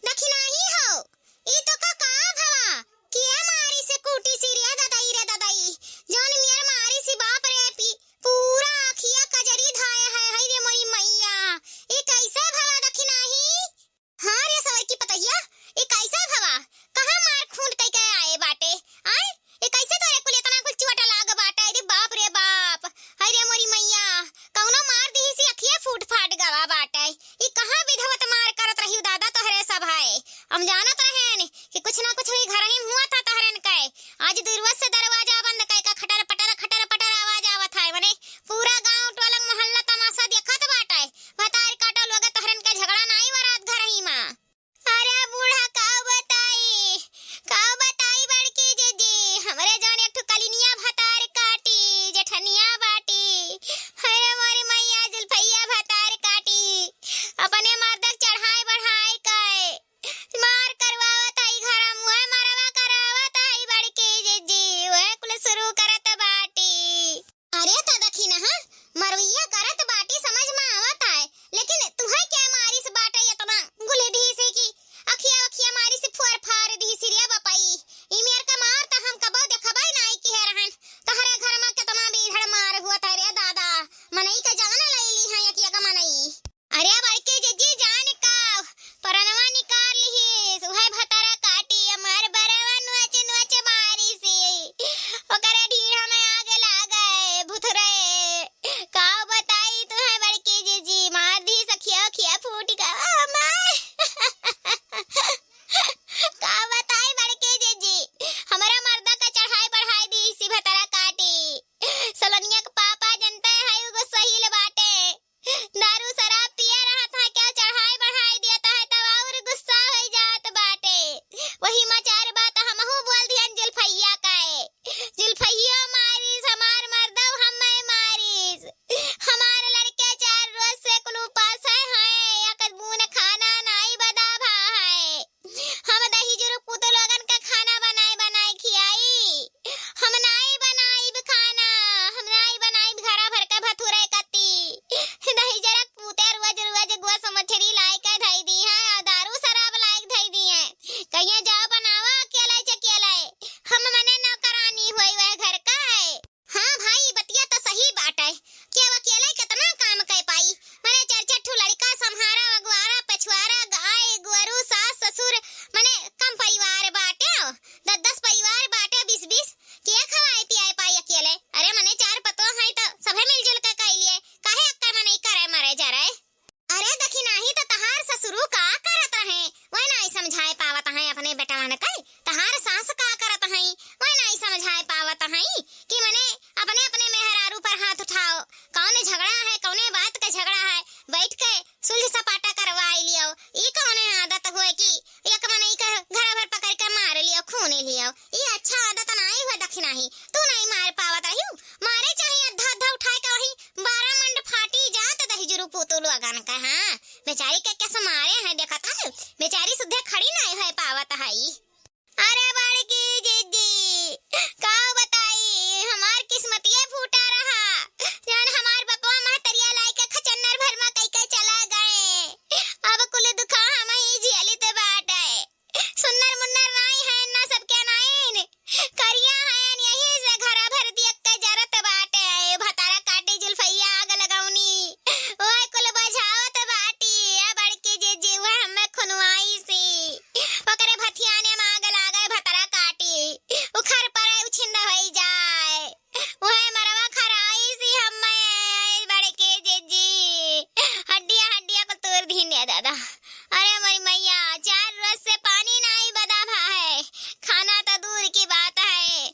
दखिनाही हो? ई तो का, का भवा? के मारी से कूटी सी रे ददई रे ददई? जौन मेर मारी सी बाप रे पी, पूरा आँखिया कजरी धाए है, हई रे मोरी मैया। ई कैसे भवा दखिनाही? हाँ रे सवई की पतैया, ई कैसे भवा? कहाँ मार खून कई के आए बाटे? आए? ई कैसे तोरे कुल इतना कुल चोट लाग बाटे? अरे बाप रे बाप, हाय रे मोरी मैया, कौनो मार दिही सी अखिए फूट फाट गवा बाटे। ई कहाँ विधवत मार करत रही दादा तोहरे सब है? हम जानत रहेन कि कुछ ना कुछ हुई घर ही हुआ था तोहरेन के। आज दुरुआ से दरवाजा बंद कई का खटर पटर खटर पटर आवाज आवत है, मने पूरा गांव टोलक मोहल्ला तमाशा देखत बाटे। भतार काटो लोग तोहरेन के झगड़ा नाई वरात घर ही मा। अरे बूढ़ा का बताई, बेटवन कइ, तहार सास का करत हई, वह नाहीं समझाए पावत हई कि मने अपने अपने मेहरारू पर हाथ उठाओ। कौने झगड़ा है, कौने बात का झगड़ा है, बैठ के सुलह सपाटा करवाई लियो। ई कौने आदत होए कि एक मनई के घर भर पकड़ के मार लियो, खून लियो? ई अच्छा आदत नाहीं हुए दखिनाही। तू नाहीं मार पावत रहियो, मारे चाही अद्धा अद्धा उठाए के वही बारह मंड फाटी जात दहिजरू पूतू लोगन के। हाँ, बेचारी के कैसे मारे हैं देखत है, बेचारी सुद्धे खड़ी नाहीं हुए पावत है। अरे बड़की जिज्जी, का बताई, हमार किस्मतिये फूटा रहा, जौन हमार बपवा महतरिया लाई के खचन्नर भर मा कई के चला गए। अब कुल दुखा हमही झेलित बाटे। सुन्नर मुन्नर नाई है, ना सबके नाइन, करिया है, यही से घरा भर दिया के जरत बाटे। भतारा काटी जुल्फैया आग लगौनी, ओए कुल बझावत बाटी। ए बड़की जिज्जी, वह हमें खुनवाई सी, ओकरे भथियाने में आग लागे, भतारा काटी, उखर परे, उछिंद होई जाए। उहे मरवा खराई सी हम्मे, बड़के जिज्जी, हड्डिया हड्डिया को तोड़ दीन ए दादा। अरे मोरी मैया, चार रोज से पानी नाई बदा भा है, खाना तो दूर की बात है,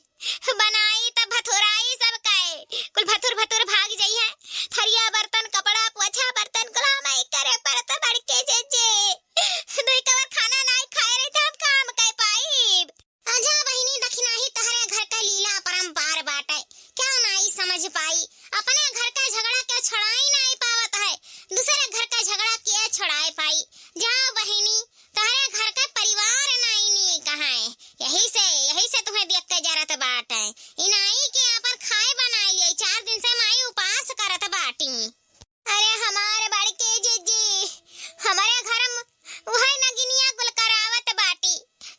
बनाई तो भथुराई सब काए, कुल भथुर भथुर भाग जाई है, थरिया बर्तन कपड़ा पोछा बर्तन कुल हमाई करे परत बड़के जिज्जी। दुई कवर खाना नाई खाए रही तो हम काम कर पाई। आजा बहिनी, दखिनाही तहरे घर का लीला अपरंपार बाटे, क्या नाई समझ पाई? अपने घर का झगड़ा क्या छुड़ाई नाई पावत है, दूसरे घर का झगड़ा क्या छुड़ाए पाई? जा बहिनी, तहरे घर का परिवार नाई नीक है, यही से, यही से तुम्हें देख के जरत बाटे। ई नाई के अपन खाए बनाई ले, चार दिन से माई उपास करत बाटी। अरे हमार बड़के जिज्जी, हमरे घर म उहे नगिनिया कुल करावत बाटी।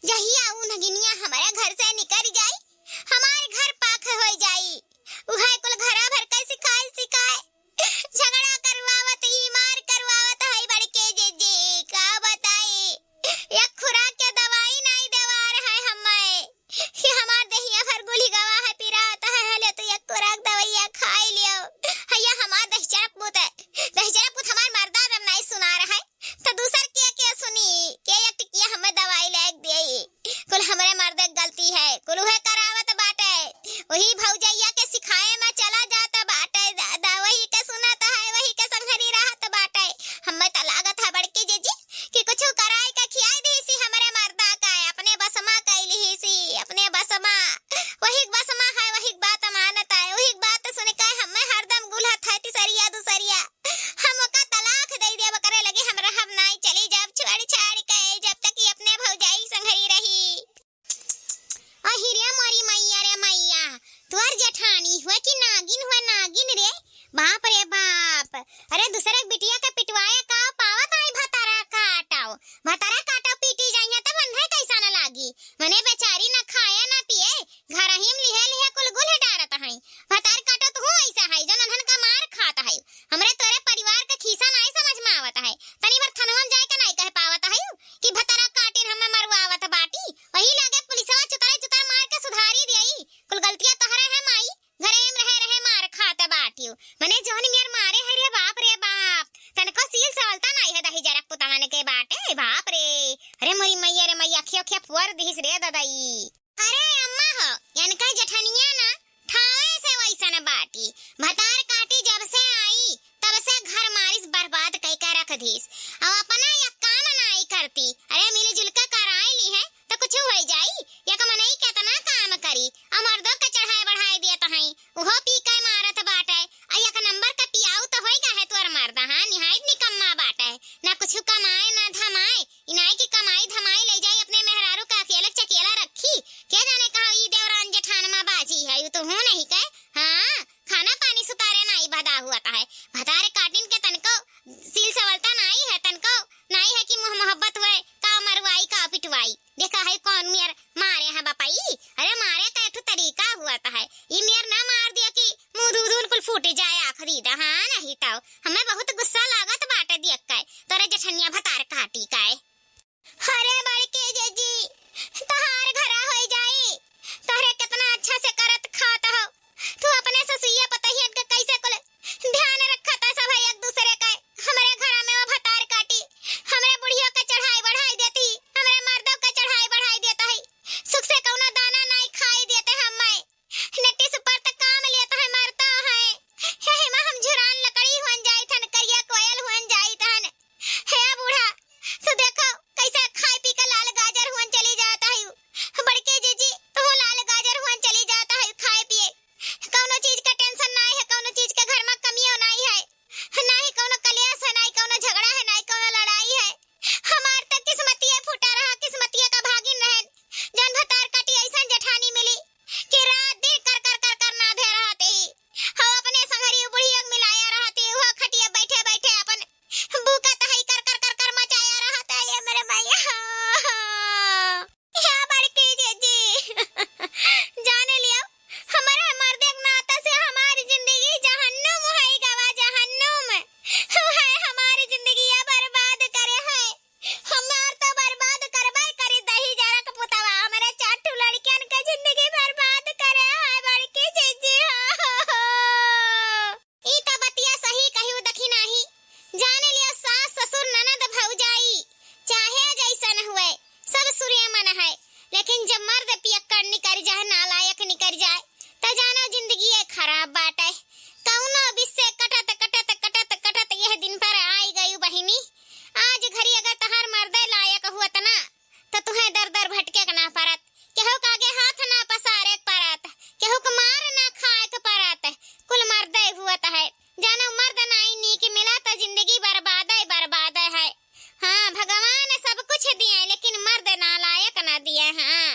जहिया उ नगिनिया हमरे घर से निकल जाई, हमार घर पाख हो जाई। उहे कुल घरा भर के सिखाए सिखाए झगड़ा करवावत ही, मार करवावत है बड़के जिज्जी, का बताई। एक खुराक के दवाई नाई देवार है हमें। कि हमार देहिया भर गुली गवा है, पिरात है, हले तो एक खुराक दवाइया खाई लियो। हैया हमार दहिजरा पूत है, दहिजरा पूत हमार मर्दा दम नाई सुनार है, तो दूसर के, के सुनी? के एक टिकिया हमें दवाई लायक देई? कुल हमरे मर्दे के गलती है, कुल उहे करावत बाटे। वही भौजैया के सिखाए में चला जात बाटे दादा, वही के सुनत है, वही के संघरी रहत बाटे। हमें तो लागत है बड़की जिज्जी कि कुछ कराई के खियाई दीसी हमरे मर्दा का, अपने बस मा कई लीसी, अपने बस मा। वही बस मा है, वही बात मानत है, वही बात सुन के हमें हरदम गुलत है तिसरिया दुसरिया। हम ओका तलाक दे देब करे लगे, हम रहब नाई, चली जाब छोड़ छाड़ के, जब तक कि अपने भौजाई संघरी रही। अहि रे मोरी मैया रे मैया, तोर जेठानी हुए कि नागिन हुए नागिन रे, बाप रे बाप। अरे दूसरे के बिटिया के पिटवाए का पावत आई भतारा काटव, भतारा काटव पीटी जाइया तब अन्हे कैसा न लागी। मने बेचारी न खाए न पिए, घर ही में लिहे लिहे कुल गुल डारत हैं। भतार काटव तू ऐसा है जो नन्हन का मार खात है। हमरे तोरे परिवार के खीसा नाई समझ में आवत है। तनी भर थनवा में जाए के नाई कह पावत है कि भतारा काटिन हमें मरवावत बाटी। वही लागे पुलिसवा चुतरे चुतर मार के सुधारी दियाई। कुल गलतिया तहरे है माई, घरे में रहे रहे मार खात बाटियो। मने जौन मेर मारे है रे बाप रे बाप, तनको सील सवलता नाई है दहिजरा पुतवन के बाटे बाप रे। अरे मोरी मैया रे मैया, खियो खिया पुअर दिहिस रे ददाई। अरे अम्मा हो, इनका जेठनिया ना ठावे से वैसन बाटी। भतार काटी जब से आई, तब से घर मारिस बर्बाद कई के रख दीस। अब अपना या काम नाई करती। अरे मिलजुल के कराई ली है, तो कुछ हो जाई। एक मनई केतना काम करी, आ मर्दो के चढ़ाए बढ़ाए देत हई, उहो पी के मारत बाटे। आ एक नंबर के पियाऊ तो होई गा है तोर मर्द, हाँ, निहायत निकम्मा बाटे। ना कुछ कमाए, ना धमाए, ई नाई की कमाई धमाई ले जाई, अपने मेहरारू का अकेला चकेला रखी। के जाने कहाँ ई देवरान जेठान मा बाजी है, यू तो हूँ नहीं के। हाँ, खाना पानी सुतारे नाई बदा हुआ है। भतारे काटिन के तनको सील सवलता नाई है, तनको नाई है कि मुँह मोहब्बत हुए, का मरवाई, का पिटवाई। देखा है कौन मेर मारे हैं बपाई। अरे मारे का एक ठो तरीका हुआ है, ई मेर ना मार दिया कि मुँह दूधुन कुल फूट जाए आखिरी दा। हाँ, नहीं तो हमें बहुत गुस्सा लागत बाटे देख के, तोरे जेठनिया भतार काटी का। अरे बड़के जिज्जी, तहार घरा होई जाई, तोहरे केतना अच्छा से करत खात हो। तू अपने ससुइया पतहियन के कैसे कुल ध्यान रखत है सब एक दूसरे का। हमरे घरा में वो भतार काटी, हमरे बुढ़ियो के चढ़ाई बढ़ाई देती, हमरे मर्दो के चढ़ाई बढ़ाई लेकिन जब मर्द पियक्कड़ निकरि जाए, नालायक निकरि जाए, त जानो जिंदगी ये खराब बाटे। कउनो बिस्से कटत, कटत, कटत, कटत यह दिन पर आई गयू बहिनी। आज घरी अगर तहार मर्दे लायक हुअत ना, त तुहें दर दर भटके के ना परत, केहू के आगे हाथ ना पसारे के परत, केहू के मार ना खाए के परत, कुल मर्दे हुअत है। जानो मर्द नाई नीक मिला त जिंदगी बर्बादे बर्बादे है। हाँ, भगवान सब कुछ दिए, लेकिन मर्द नालायक ना दिए। हाँ,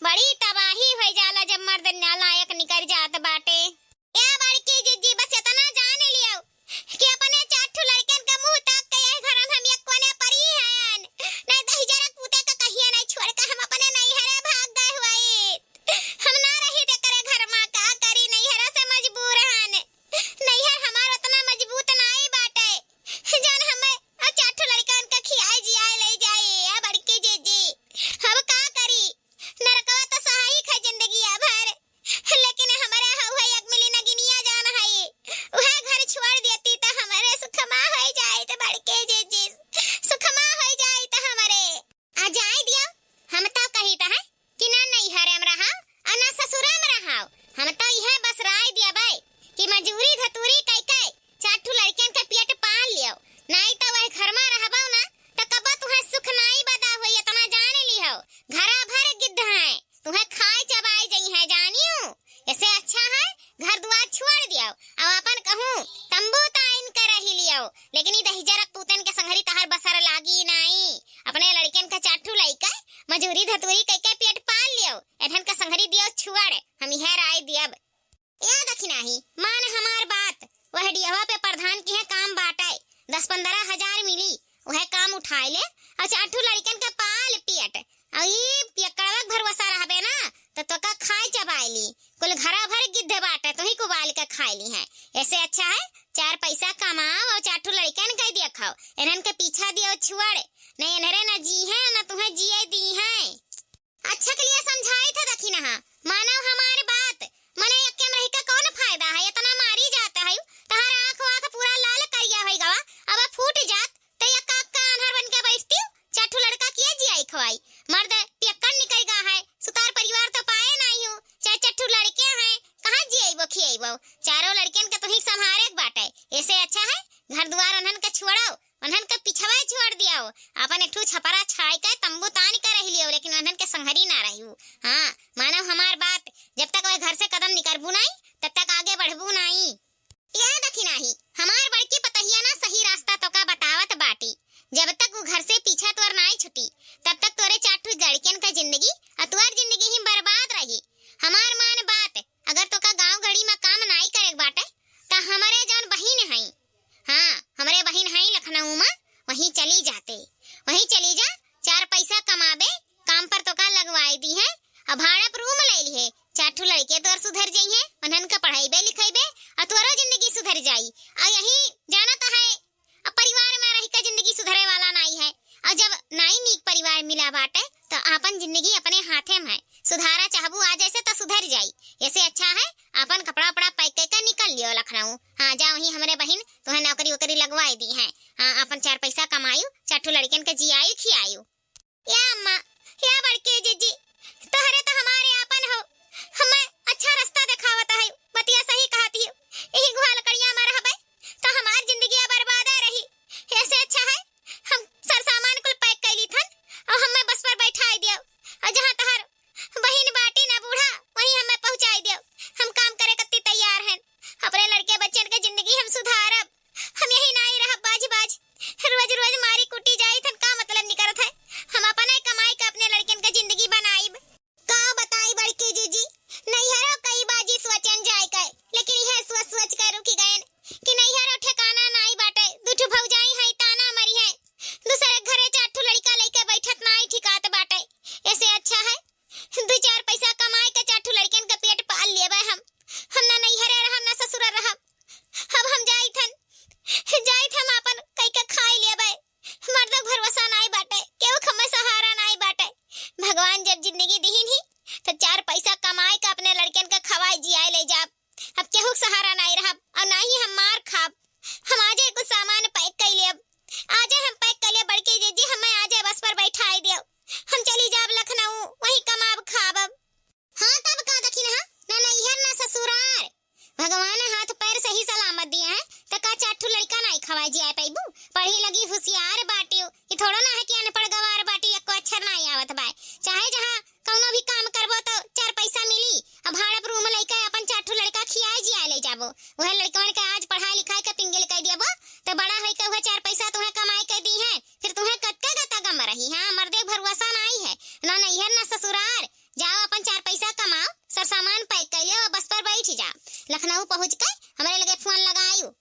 बड़ी तबाही होइ जाला जब मर्द नालायक निकरि जात बाटे। ए बड़की जिज्जी, बस एतना जान लियो कि अपने चार ठो लड़कन के मुंह ताक के यही घर में हम एक कोने परी हन। नहीं दहिजरक पूते के कहिया नहीं छोड़ के हम अपने नैहरे भाग गए हुए। हम ना रही ते करे घर में, का करी, नैहरे से मजबूर हन। नैहर हमार उतना मजबूत नाई बाटे, जौन हमें आ चार ठो लड़कन के खियाए जियाए ले जाए। ए बड़की जिज्जी, हम का करी, नरकवा तो सहाई खा जिंदगी भर, लेकिन हमरे हऊ है एक मिली नगिनिया जान है, वह घर छोड़ देती त हमरे सुखमा होइ जाइत बड़की जिज्जी, सुखमा होइ जाइत हमरे। आ जाए दियो, हम तो कहित है कि ना नैहरे में रहाव, आ ना ससुरे में रहाव। हम तो इहे बस राय दियबै कि मजूरी धतूरी कइ के चार ठो लड़कियन के पेट पाल लियो, नाई तो वह घर में रहबो ना, तो कबो तुहें सुख नाई बदा होई, इतना जान लिहो। घरा भर गिद्ध हैं, तुहें खाए चबाए जइहैं, जानियो। ऐसे अच्छा है घर दुआर छोड़ दियो, अब अपन कहूँ तंबू ताइन के रही लियो, लेकिन ई दहिजरक पूतन के संघरी तहर बसर लागी नाई। अपने लड़कन के चार ठो लइका मजूरी धतूरी कइके पेट पाल लियो, एनहन के संघरी दियो छोड़, हम इहे राय दियब। याद रखी नाही, मान हमार बात, वह डियवा पे प्रधान किहे काम बाटे, दस पन्द्रह हजार मिली, वह काम उठाए ले, और चार ठो लड़कन के पाल पियट, और ई पियक्कड़वा के भरोसा रहबे ना, तो तोका खाए चबाए ली, कुल घरा भर गिद्ध बाटे, तुही कुबाल के खाए ली हैं। ऐसे अच्छा है, चार पैसा कमाओ और चार ठो लड़कन के देखाओ, इन्हन के पीछा दियो छुअड़, न इन्हरे न जी हैं, न तुहें जिए दी हैं। अच्छा के लिए समझाई था दखिनहा, मानो हमार बात, मने यक्के में रह के कौन फायदा है, इतना मारी जाता है, तहार आँख वाँख पूरा लाल करिया होई गवा, अब फूट जात, तो यक्का अक्का आन्हर बन के बैठती, चार ठो लड़का किए जियाई खवाई, मर्द पियक्कड़ निकल गा है, सुतार परिवार तो पाए नाई हूँ, चार चार ठो लड़के हैं, कहाँ जियाइबो खियाइबो, चारों लड़कियन के तुही संभारे के बाटे, ऐसे अच्छा है घर दुआर उन्हन के छोड़ो, उन्हन के पिछवा छोड़ दियो, अपन एक ठो छपरा छाई के तंबू तान के रह लियो, लेकिन उन्हन के संघरी ना रहियो। हाँ, मानो हमार बात, जब तक वह घर से कदम निकरबू नाई, तब तक आगे बढ़बू नाई। याद रखी नाही, हमार बड़की पतहिया ना सही रास्ता तोका बतावत बाटी। जब तक वो घर से पीछा तोर नाई छुटी, तब तक तोरे चार ठो लड़कियन का जिंदगी और तोर जिंदगी ही बर्बाद रही। हमार मान बात, अगर तोका गाँव गड़ी में काम नाई करे के बाटे, त हमरे जौन बहिन हई, हाँ, हमरे बहिन हई लखनऊ में, वहीं चली जाते, वहीं चली जा, चार पैसा कमाबे, काम पर तोका लगवाई दी है, अब भाड़ा पर रूम ले ली है, चार ठो लड़के तोर सुधर जाई है, उन्हन का पढ़ाईबे लिखाईबे, और तोरो जिंदगी सुधर जाई। और यही जानत है, अब परिवार में रह के जिंदगी सुधरे वाला नाई है, और जब नाई नीक परिवार मिला बाटे, तो आपन जिंदगी अपने हाथे में है, सुधारा चाहबू आज ऐसे तो सुधर जाई, ऐसे अच्छा है, आपन कपड़ा उपड़ा पैक करके निकल लियो लखनऊ। हाँ, जा वहीं हमरे बहिन तोहे नौकरी वोकरी लगवाई दी हैं। हाँ, आपन चार पैसा कमायू, चार ठो लड़कन के जियायू खियायू। या अम्मा, या बड़की जिज्जी, तोहरे तो हमारे आपन हो, हमें अच्छा रास्ता देखावत है, बतिया सही कहती हो। यही गुहा लकड़िया में रहबे, तो हमार जिंदगी बर्बाद रही। ऐसे अच्छा है, हम सर सामान कुल पैक कर ली थन, और हमें बस पर बैठाई दियो, और जहाँ तहार बहिन बाटी ना बूढ़ा, वहीं हमें पहुँचाई दियो। हम काम करे कत्ती तैयार हैं। अपने लड़के बच्चन के जिंदगी हम सुधारब। हम यही नाई रहब बाज बाज। रोज रोज मारी कुटी जाई थन, का मतलब निकरत है? पहुँच के हमरे लगे फोन लगायू।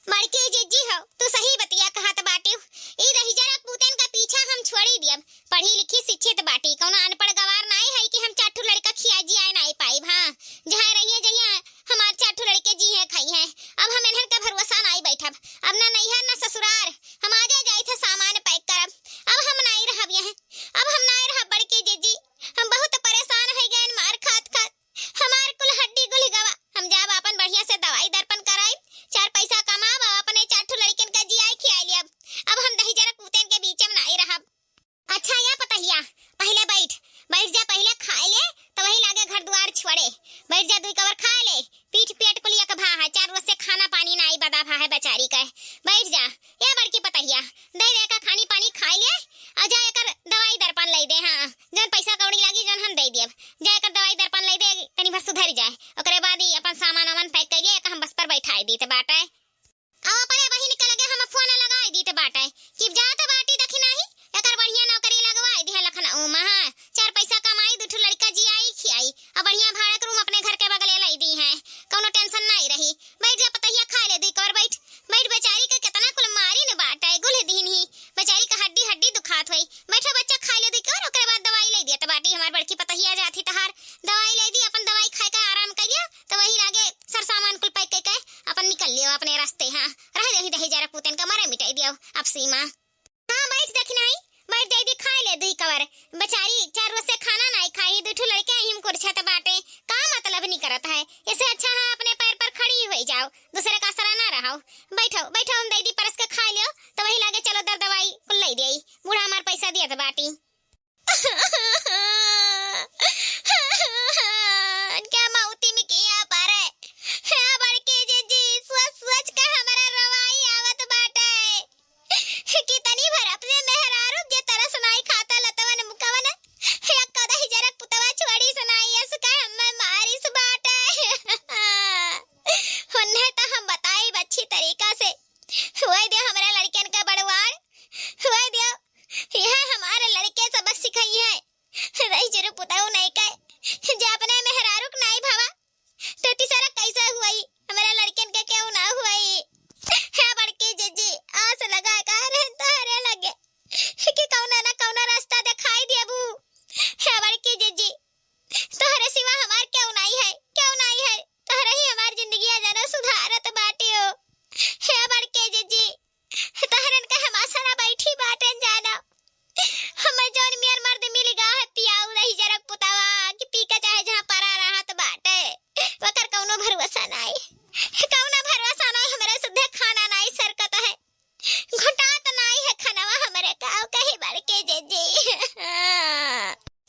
बड़की जिज्जी हो, तू सही बतिया कहत बाटिउ। ई दहिजरा पूतन का पीछा हम छोड़ी दियब। पढ़ी लिखी शिक्षित बाटी, कौनो अनपढ़ गवार नाई है कि हम चार ठो लड़का खिया जियाए नाई पाइब। हाँ, जहाँ रहिए जहिया हमार चार ठो लड़के जी हैं खाई हैं। अब हम इन्हन का भरोसा नाई बैठब। अब ना नैहर ना ससुरार, हम आजे जाई थे सामान पैक करब। अब हम नाई रहब यहाँ, अब हम नाई रहब बड़की जिज्जी। हम बहुत परेशान है गए मार खात खात। हमार कुल हड्डी गुल गवा। हम जाब आपन बढ़िया से दवाई दर्पण कराई, चार पैसा कमाब, अपने चार ठो लड़कन का जियाई खियाई लियब। अब हम दहिजरा पूतन के बीच में नाई रहब। अच्छा या पतहिया, पहिले बैठ, बैठ जा, पहिले खाए ले, तो वही लागे घर दुआर छोड़े। बैठ जा, दुई कवर खाए ले, पीठ पेट कुल एक भा है, चार रोज से खाना पानी नाई बदा भा है बेचारी का। बैठ जा, या बड़की पतहिया, दे दे का खानी पानी खाए ले, और जा एकर दवाई दर्पण ले दे। हाँ, जौन पैसा कौड़ी लागी, जौन हम दे दियब, जा एकर दवाई दर्पण ले दे, तनी भर सुधर जाए, ओकरे बाद ही अपन सामान वामान पैक कर लिए, एक हम बस पर बैठाए दीत बाटे। अब अपने बहिन के लगे हम फोन लगाई दीत बाटे कि जात बाटी देखी नाही, एकर बढ़िया नौकरी लगवाई दिहे लखनऊ में। हाँ, चार पैसा कमाई, दू ठो लड़का जियाई खियाई, और बढ़िया भाड़ा के रूम अपने घर के बगले लाई दी है, कौनो टेंशन नहीं रही। बैठ जा पतहिया, खाए ले दुई कवर, बैठ, बैठ। बेचारी के कितना कुल मारी न बाटे, गुल दिन ही बेचारी का हड्डी हड्डी दुखात होई। बैठो बच्चा, खाए ले दुई कवर, ओकरे बाद दवाई ले दियत बाटी। हमार बड़की पतहिया जाती तहार दवाई ले दी, अपन दवाई खाए के आराम कर लिया, तो वही लागे सरसामान कुल पैक करके अपन निकल लियो अपने रास्ते। हाँ, रह जाही दहिजरा पूतन का मरे मिटाई दियो अब सीमा। हाँ, बैठ देखी नाही, बैठ जाई दी, खाए ले दुई कवर। बेचारी चार रोज से खाना नाई खाई, दू ठो लड़के अहिम कुर्छत बाटे, का मतलब नहीं करत है। इससे अच्छा है अपने पैर पर खड़ी हो जाओ, दूसरे का आसरा ना रहो। बैठो, बैठो, हम दे दी परस के खाए लियो, तो वही लागे चलो दर दवाई कुल ले दे, बूढ़ा हमार पैसा दियत बाटी। क्या मौती में किया पारे। हे बड़की जिज्जी, सोच सोच के हमरा रोवाई आवत बाटे। कि तनी भर अपने मेहरारू जे तरस नाई खाता लतवन मुकवन, एक कदही जरक पुतवा छोड़ी सुनाई, अस के हमें मारिस बाटे। उन्हें तो हम बताई अच्छी तरीका से। हुए दियो हमरा लड़कन का बड़वाड़, हुए दियो, यह हमारे लड़के सबक सिखाई है। रही जरू पुताऊ नहीं कहे, जे अपने मेहरारू के नाई भावा, तो तीसरा कैसे हुई? हमारा लड़कन के क्यों ना हुई? हे बड़की जिज्जी, आस लगा का रहे तोहरे लगे कि कौना ना कौना रास्ता दिखाई देबू। हे बड़की जिज्जी, तोहरे सिवा हमार क्यों नहीं है, क्यों नहीं है? तोहरे ही हमार जिंदगिया जानो सुधारत बाटियो। हे बड़की जिज्जी, तोहरन का हम आसरा बैठी बाटन जाना। हमें जौन मियाँ मर्द मिल गा है, पियाऊ रही जरक पुतावा, कि पी के चाहे जहाँ परा रहत बाटे, ओकर कौनो भरोसा नाई, कौनो भरोसा नाई। हमरे सुद्धे खाना नाई सरकत है, घुटात नाई है खनवा हमरे का, कही बड़की जिज्जी।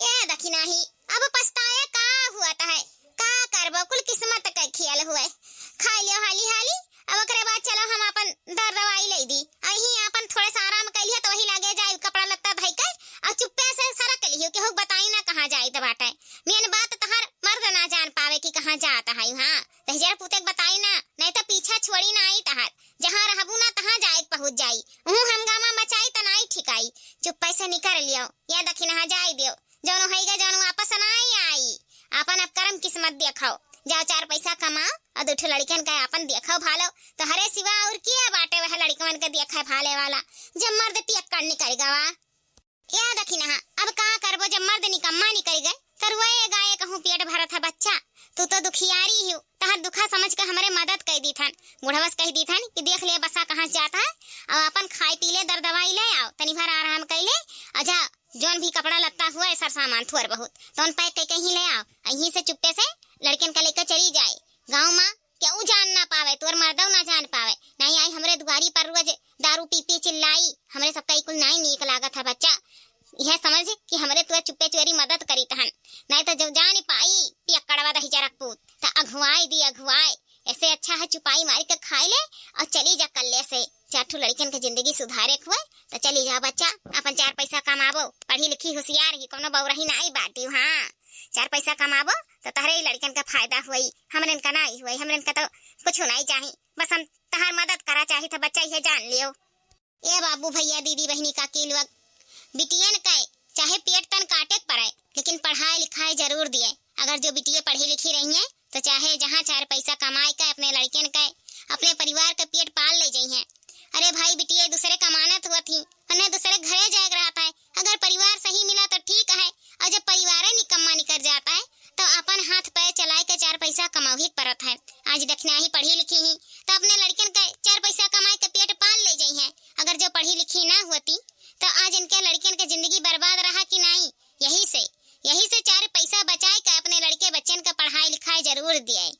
ए देखी नाही, अब पछताए का हुआ त है, का करबो, कुल किस्मत के खेल हुए। खाई लियो हाली हाली, अब ओकरे बाद चलो हम अपन दर दवाई ले दी। अही अपन थोड़े सा आराम कर लियो तो वही लागे जाए कपड़ा लत्ता धई के और चुप्पे से सरक लियो, केहू बताई ना कहाँ जाइत बाटे। मेन बात तहार मर्द ना जान पावे कि कहाँ जात है। हाँ, दहिजर पुते के बताई ना, नहीं तो पीछा छोड़ी ना आई तहार। जहाँ रहबू ना तहाँ जाए पहुँच जाई। उहू हंगामा मचाई त नाई ठिकाई। चुप्पे से निकर लियो, या दखिनहा जाए दियो। जौन होइगा जौन वापस नाई आई। आपन अब करम किस्मत देखो। जाओ चार पैसा कमाओ और दू ठो लड़कन का आपन देखो भालो। तोहरे सिवा और किया बाटे वह लड़कन के देखे भाले वाला, जब मर्द पियक्कड़ निकल गवा। या दखिनहा, अब का करबो जब मर्द निकम्मा निकल गए, तरुए गाए कहूँ पेट भरत है बच्चा। तू तो दुखियारी ही, तहर दुखा समझ के हमरे मदद कई दीथन। बुढ़वस कह दीथन कि देख ले बसा कहाँ से जात है, अब आपन खाए पी ले, दर दवाई ले आओ, तनी भर आराम कर ले, और जा जौन भी कपड़ा लत्ता हुआ है सर सामान थोर बहुत, तौन पैक करके ही ले आओ, यहीं से चुप्पे से लड़कन का लेकर चली जाए। गाँव में केहू जान ना पावे, तोर मर्दऊ ना जान पावे, नहीं आई हमरे दुआरी पर रोज दारू पी पी चिल्लाई, हमरे सबका ई कुल नाई नीक लागत है बच्चा। यह समझ कि हमरे तोर चुप्पे चोरी मदद करी तहन, नहीं तो जब जान पाई पियक्कड़वा दहिजरक पूत, त अघुआई दी अघुआई। ऐसे अच्छा है चुपाई मारी के खाई ले और चली जा कल्ले से। चार ठो लड़कन के जिंदगी सुधारे के हुए तो चली जा बच्चा, अपन चार पैसा कमाबो, पढ़ी लिखी होशियार ही, कोनो बौरही नाई बाटी। हाँ, चार पैसा कमाबो तो तहरे ही लड़कन का फायदा हुई, हमरन का नाई हुई, हमरन का तो कुछ नाई चाही। बस हम तहार मदद करा चाही था बच्चा, ये जान लियो। ए बाबू, भैया, दीदी, बहिनी, काकी लोग, बिटियन के चाहे पेट तन काटे के पड़े, लेकिन पढ़ाई लिखाई जरूर दिए। अगर जो बिटिये पढ़ी लिखी रही हैं, तो चाहे जहाँ चार पैसा कमाए के अपने लड़कियन के, अपने परिवार के पेट पाल ले जइहें। अरे भाई बिटिया, दूसरे कमानत हुआ थी, उन्हें दूसरे घरे जाए के रहत है। अगर परिवार सही मिला तो ठीक है, और जब परिवार निकम्मा निकल जाता है तो अपन हाथ पैर चलाए के चार पैसा कमावे के परत है। आज देखना ही पढ़ी लिखी ही तो अपने लड़कियन के चार पैसा कमाए के पेट पाल ले जइहें। अगर जो पढ़ी लिखी ना होती तो आज इनके लड़कियन के जिंदगी बर्बाद रहा कि नहीं। यही से, यही से चार पैसा बचाए के अपने लड़के बच्चन का पढ़ाई लिखाई जरूर दिए।